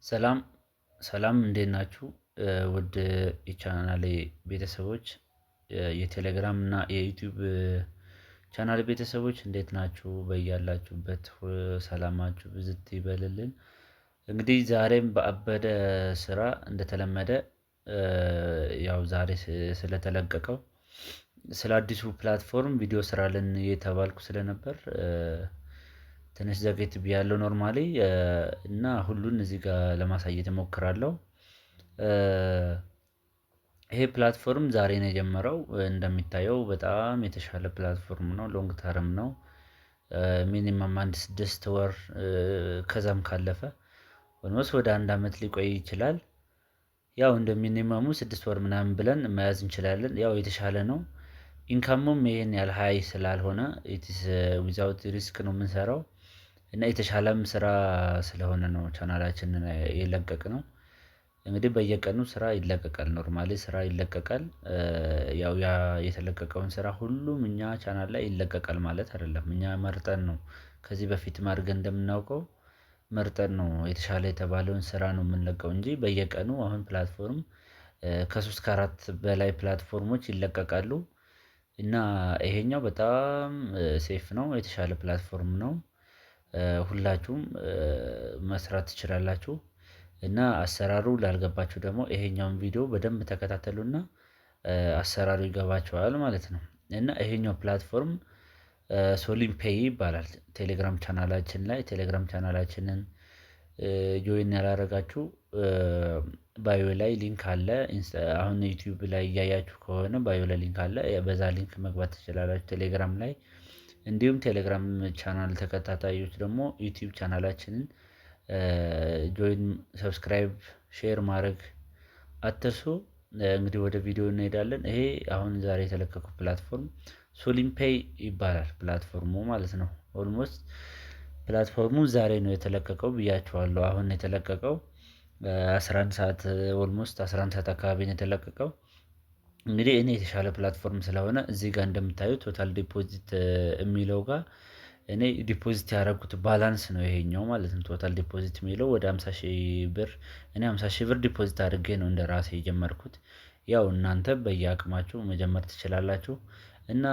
ሰላም ሰላም፣ እንዴት ናችሁ? ውድ የቻናሌ ቤተሰቦች፣ የቴሌግራም እና የዩቲዩብ ቻናል ቤተሰቦች፣ እንዴት ናችሁ? በያላችሁበት ሰላማችሁ ብዝት ይበልልን። እንግዲህ ዛሬም በአበደ ስራ እንደተለመደ ያው ዛሬ ስለተለቀቀው ስለ አዲሱ platform ቪዲዮ ስራልን እየተባልኩ ስለነበር ትንሽ ዘግየት ብያለሁ normally፣ እና ሁሉን እዚህ ጋር ለማሳየት እሞክራለሁ። ይሄ platform ዛሬ ነው የጀመረው። እንደሚታየው በጣም የተሻለ platform ነው። Long term ነው። Minimum አንድ 6 ወር፣ ከዛም ካለፈ almost ወደ አንድ አመት ሊቆይ ይችላል። ያው እንደ minimum ኡ 6 ወር ምናምን ብለን መያዝ እንችላለን። ያው የተሻለ ነው። Income ኡም ይሄን ያህል high ስላልሆነ it's without risk ነው የምንሰራው እና የተሻለም ስራ ስለሆነ ነው ቻናላችንን የለቀቅነው። እንግዲህ በየቀኑ ስራ ይለቀቃል። Normally ስራ ይለቀቃል። ያው ያ የተለቀቀውን ስራ ሁሉም እኛ ቻናል ላይ ይለቀቃል ማለት አይደለም። እኛ መርጠን ነው፣ ከዚህ በፊትም አድርገን እንደምናውቀው መርጠን ነው፣ የተሻለ የተባለውን ስራ ነው የምንለቀው እንጂ በየቀኑ አሁን platform ከሶስት ከአራት በላይ platform ኦች ይለቀቃሉ። እና ይሄኛው በጣም safe ነው፣ የተሻለ platform ነው። ሁላችሁም መስራት ትችላላችሁ። እና አሰራሩ ላልገባችሁ ደግሞ ይሄኛውን ቪዲዮ በደንብ ተከታተሉና አሰራሩ ይገባችኋል ማለት ነው። እና ይሄኛው platform ሶሊም ፔይ ይባላል። ቴሌግራም ቻናላችን ላይ፣ ቴሌግራም ቻናላችንን join ያላረጋችሁ bio ላይ link አለ። አሁን ዩቲዩብ ላይ እያያችሁ ከሆነ bio ላይ link አለ። በዛ link መግባት ትችላላችሁ ቴሌግራም ላይ። እንዲሁም ቴሌግራም ቻናል ተከታታዮች ደግሞ ዩቲዩብ ቻናላችንን join፣ subscribe፣ share ማድረግ አትርሱ። እንግዲህ ወደ ቪዲዮ እንሄዳለን። ይሄ አሁን ዛሬ የተለቀቀው platform ሶሊም ፔይ ይባላል platform ኡ ማለት ነው። Almost platform ኡ ዛሬ ነው የተለቀቀው ብያችኋለሁ። አሁን የተለቀቀው 11 ሰዓት፣ almost 11 ሰዓት አካባቢ ነው የተለቀቀው። እንግዲህ እኔ የተሻለ platform ስለሆነ እዚህ ጋር እንደምታዩት total deposit የሚለው ጋር እኔ deposit ያደረኩት balance ነው ይሄኛው ማለት ነው። Total deposit የሚለው ወደ 50 ሺህ ብር፣ እኔ 50 ሺህ ብር deposit አድርጌ ነው እንደ ራሴ የጀመርኩት። ያው እናንተ በየአቅማችሁ መጀመር ትችላላችሁ። እና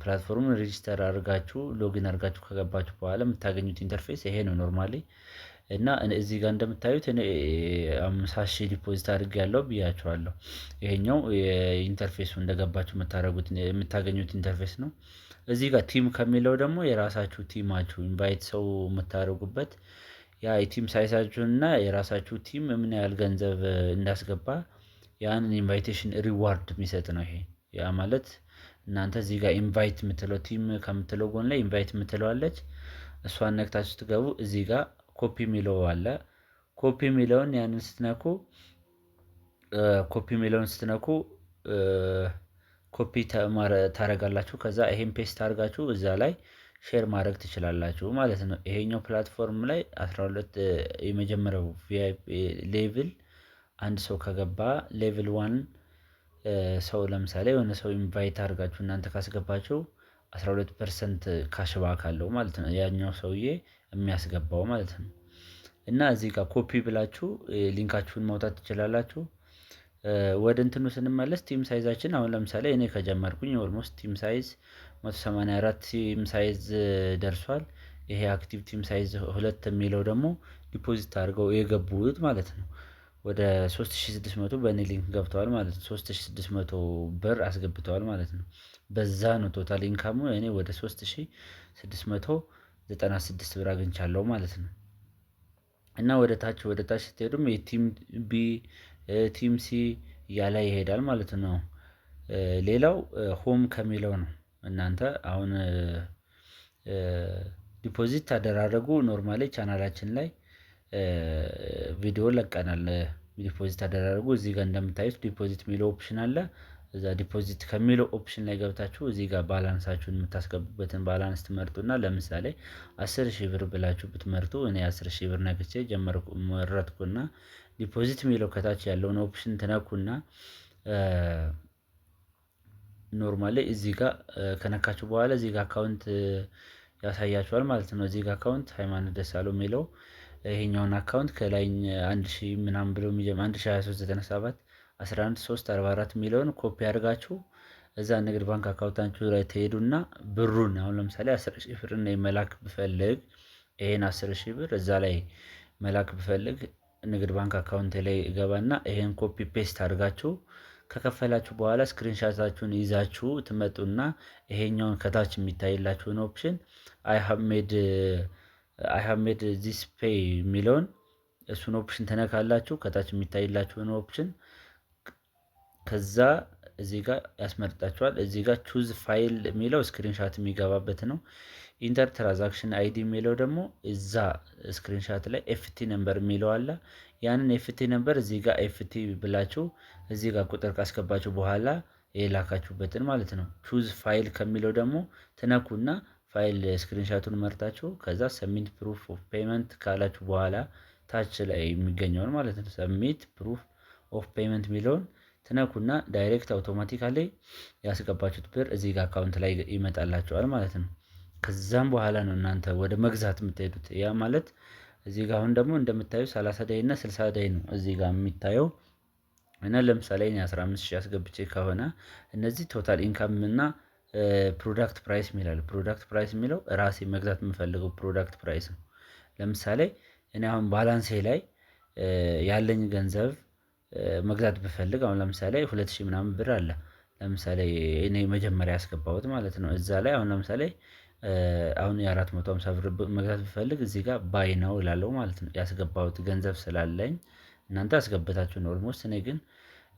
platform ኡን register አድርጋችሁ login አድርጋችሁ ከገባችሁ በኋላ የምታገኙት interface ይሄ ነው normally። እና እዚህ ጋር እንደምታዩት እኔ 50,000 deposit አድርጌያለሁ ብያችኋለሁ። ይሄኛው የ interface ኡ እንደገባችሁ የምታደርጉት የምታገኙት interface ነው። እዚህ ጋር team ከሚለው ደግሞ የራሳችሁ team ኣችሁ invite ሰው የምታደርጉበት ያ የ team size ኣችሁን እና የራሳችሁ team ምን ያህል ገንዘብ እንዳስገባ ያንን invitation reward የሚሰጥ ነው ይሄ። ያ ማለት እናንተ እዚህ ጋር invite የምትለው፣ team ከምትለው ጎን ላይ invite የምትለው አለች። እሷን ነክታችሁ ስትገቡ እዚህ ጋር ኮፒ የሚለው አለ። ኮፒ የሚለውን ያንን ስትነኩ፣ ኮፒ የሚለውን ስትነኩ ኮፒ ታደርጋላችሁ። ከዛ ይሄን paste አድርጋችሁ እዛ ላይ share ማድረግ ትችላላችሁ ማለት ነው። ይሄኛው platform ላይ 12 የመጀመሪያው VIP level አንድ ሰው ከገባ፣ level 1 ሰው ለምሳሌ የሆነ ሰው invite አድርጋችሁ እናንተ ካስገባችሁ 12% cashback አለው ማለት ነው። ያኛው ሰውዬ የሚያስገባው ማለት ነው። እና እዚህ ጋር ኮፒ ብላችሁ link ኣችሁን ማውጣት ትችላላችሁ። ወደ እንትኑ ስንመለስ team size ኣችን አሁን ለምሳሌ እኔ ከጀመርኩኝ almost team size 184 team size ደርሷል። ይሄ active team size ሁለት የሚለው ደግሞ deposit አድርገው የገቡት ማለት ነው። ወደ 3600 በእኔ link ገብተዋል ማለት ነው። 3600 ብር አስገብተዋል ማለት ነው። በዛ ነው total income ኡ እኔ ወደ 3696 ብር አግኝቻለሁ ማለት ነው። እና ወደ ታች ወደ ታች ስትሄዱም የ team B፣ team C እያለ ይሄዳል ማለት ነው። ሌላው home ከሚለው ነው። እናንተ አሁን deposit ታደራረጉ normally ቻናላችን ላይ ቪዲዮ ለቀናል። Deposit አደራረጉ እዚህ ጋር እንደምታዩት deposit የሚለው option አለ። እዛ deposit ከሚለው option ላይ ገብታችሁ እዚህ ጋር balance ኣችሁን የምታስገቡበትን balance ትመርጡና ለምሳሌ 10,000 ብር ብላችሁ ብትመርጡ፣ እኔ 10,000 ብር ነክቼ ጀመርኩ፣ መረጥኩና deposit የሚለው ከታች ያለውን option ትነኩና normally እዚህ ጋር ከነካችሁ በኋላ እዚህ ጋር account ያሳያችኋል ማለት ነው። እዚህ ጋር account ሃይማኖት ደሳለው የሚለው ይሄኛውን account ከላይ 1000 ምናምን ብሎ የሚጀምር 102397 11344 የሚለውን ኮፒ አድርጋችሁ እዛ ንግድ ባንክ account ኣችሁ ላይ ትሄዱና ብሩን፣ አሁን ለምሳሌ 10,000 ብር እኔ መላክ ብፈልግ፣ ይሄን 10,000 ብር እዛ ላይ መላክ ብፈልግ ንግድ ባንክ account ላይ እገባና ይሄን copy paste አድርጋችሁ ከከፈላችሁ በኋላ screenshot ኣችሁን ይዛችሁ ትመጡና ይሄኛውን ከታች የሚታይላችሁን option "I have made this pay" የሚለውን እሱን option ትነካላችሁ። ከታች የሚታይላችሁን option ከዛ እዚህ ጋር ያስመርጣችኋል። እዚህ ጋር choose file የሚለው screenshot የሚገባበት ነው። Enter transaction ID የሚለው ደግሞ እዛ screenshot ላይ FT number የሚለው አለ። ያንን FT number እዚህ ጋር FT ብላችሁ እዚህ ጋር ቁጥር ካስገባችሁ በኋላ የላካችሁበትን ማለት ነው። Choose file ከሚለው ደግሞ ትነኩና file screenshot ኡን መርጣችሁ ከዛ submit proof of payment ካላችሁ በኋላ ታች ላይ የሚገኘውን ማለት ነው፣ submit proof of payment የሚለውን ትነኩና direct automatically ያስገባችሁት ብር እዚህ ጋር account ላይ ይመጣላችኋል ማለት ነው። ከዛም በኋላ ነው እናንተ ወደ መግዛት የምትሄዱት። ያ ማለት እዚህ ጋር አሁን ደግሞ እንደምታዩ 30 day እና 60 day ነው እዚህ ጋር የሚታየው። እና ለምሳሌ እኔ 15 ሺህ አስገብቼ ከሆነ እነዚህ total income እና product price የሚላል፣ product price የሚለው ራሴ መግዛት የምፈልገው product price ነው። ለምሳሌ እኔ አሁን balance ኤ ላይ ያለኝ ገንዘብ መግዛት ብፈልግ፣ አሁን ለምሳሌ 2000 ምናምን ብር አለ። ለምሳሌ እኔ መጀመሪያ ያስገባሁት ማለት ነው። እዛ ላይ አሁን ለምሳሌ አሁን የ450 ብር መግዛት ብፈልግ እዚህ ጋር buy now እላለሁ ማለት ነው። ያስገባሁት ገንዘብ ስላለኝ፣ እናንተ አስገብታችሁ ነው almost፣ እኔ ግን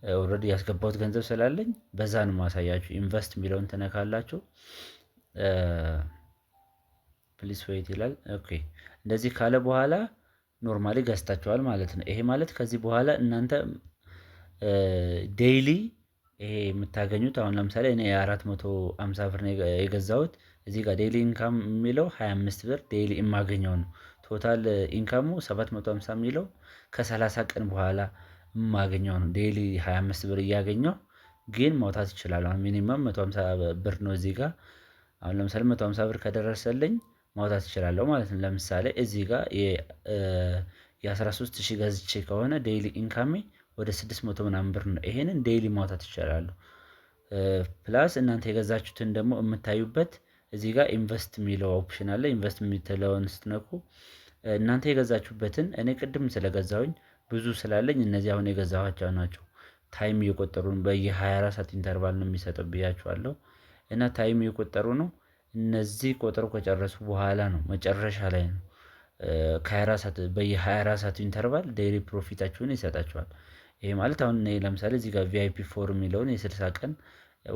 already ያስገባሁት ገንዘብ ስላለኝ በዛ ነው ማሳያችሁ። Invest የሚለውን ትነካላችሁ። "Please wait" ይላል። Okay፣ እንደዚህ ካለ በኋላ normally ገዝታችኋል ማለት ነው። ይሄ ማለት ከዚህ በኋላ እናንተ daily ይሄ የምታገኙት፣ አሁን ለምሳሌ እኔ የ450 ብር ነው የገዛሁት፣ እዚህ ጋር daily income የሚለው 25 ብር daily የማገኘው ነው። Total income ኡ 750 የሚለው ከ30 ቀን በኋላ የማገኘው ነው። Daily 25 ብር እያገኘሁ ግን ማውጣት እችላለሁ። አሁን minimum 150 ብር ነው እዚህ ጋር። አሁን ለምሳሌ 150 ብር ከደረሰልኝ ማውጣት እችላለሁ ማለት ነው። ለምሳሌ እዚህ ጋር የ13,000 ገዝቼ ከሆነ daily income ኤ ወደ 600 ምናምን ብር ነው። ይሄንን daily ማውጣት ይችላሉ። Plus እናንተ የገዛችሁትን ደግሞ የምታዩበት እዚህ ጋር invest የሚለው option አለ። Invest የሚለውን ስትነኩ እናንተ የገዛችሁበትን፣ እኔ ቅድም ስለገዛሁኝ ብዙ ስላለኝ እነዚህ አሁን የገዛኋቸው ናቸው። Time እየቆጠሩ ነው። በየ24 ሰዓት interval ነው የሚሰጠው ብያችኋለሁ። እና time እየቆጠሩ ነው። እነዚህ ቆጥረው ከጨረሱ በኋላ ነው፣ መጨረሻ ላይ ነው፣ ከ24 ሰዓት፣ በየ24 ሰዓቱ interval daily profit ኣችሁን ይሰጣችኋል። ይሄ ማለት አሁን እኔ ለምሳሌ እዚህ ጋር VIP 4 የሚለውን የ60 ቀን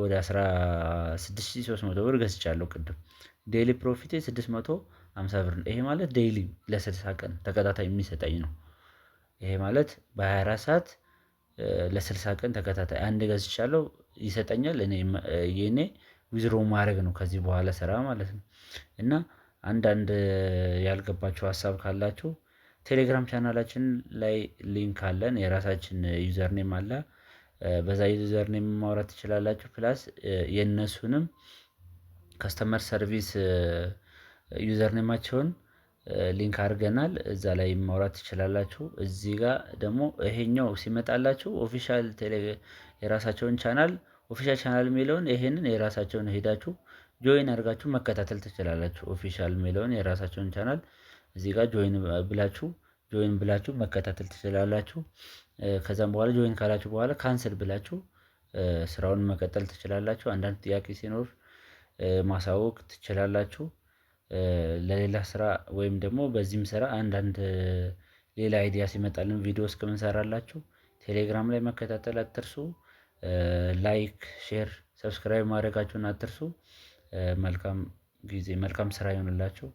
ወደ 16,300 ብር ገዝቻለሁ ቅድም። Daily profit ኤ 650 ብር ነው። ይሄ ማለት daily ለ60 ቀን ተከታታይ የሚሰጠኝ ነው። ይሄ ማለት በ24 ሰዓት ለ60 ቀን ተከታታይ አንድ ገዝቻለሁ፣ ይሰጠኛል። እኔ የኔ withdraw ማድረግ ነው ከዚህ በኋላ ስራ ማለት ነው። እና አንዳንድ ያልገባችሁ ሀሳብ ካላችሁ ቴሌግራም ቻናላችን ላይ link አለን፣ የራሳችን username አለ። በዛ username ማውራት ትችላላችሁ። Plus የእነሱንም customer service username ኣቸውን link አድርገናል፣ እዛ ላይ ማውራት ትችላላችሁ። እዚህ ጋር ደግሞ ይሄኛው ሲመጣላችሁ official የራሳቸውን channel፣ official channel የሚለውን ይሄንን የራሳቸውን ሄዳችሁ join አድርጋችሁ መከታተል ትችላላችሁ። Official የሚለውን የራሳቸውን ቻናል እዚህ ጋር join ብላችሁ መከታተል ትችላላችሁ። ከዛም በኋላ join ካላችሁ በኋላ cancel ብላችሁ ስራውን መቀጠል ትችላላችሁ። አንዳንድ ጥያቄ ሲኖር ማሳወቅ ትችላላችሁ። ለሌላ ስራ ወይም ደግሞ በዚህም ስራ አንዳንድ ሌላ idea ሲመጣልን ቪዲዮ እስከምንሰራላችሁ ቴሌግራም ላይ መከታተል አትርሱ። Like፣ share፣ subscribe ማድረጋችሁን አትርሱ። መልካም ጊዜ፣ መልካም ስራ ይሁንላችሁ።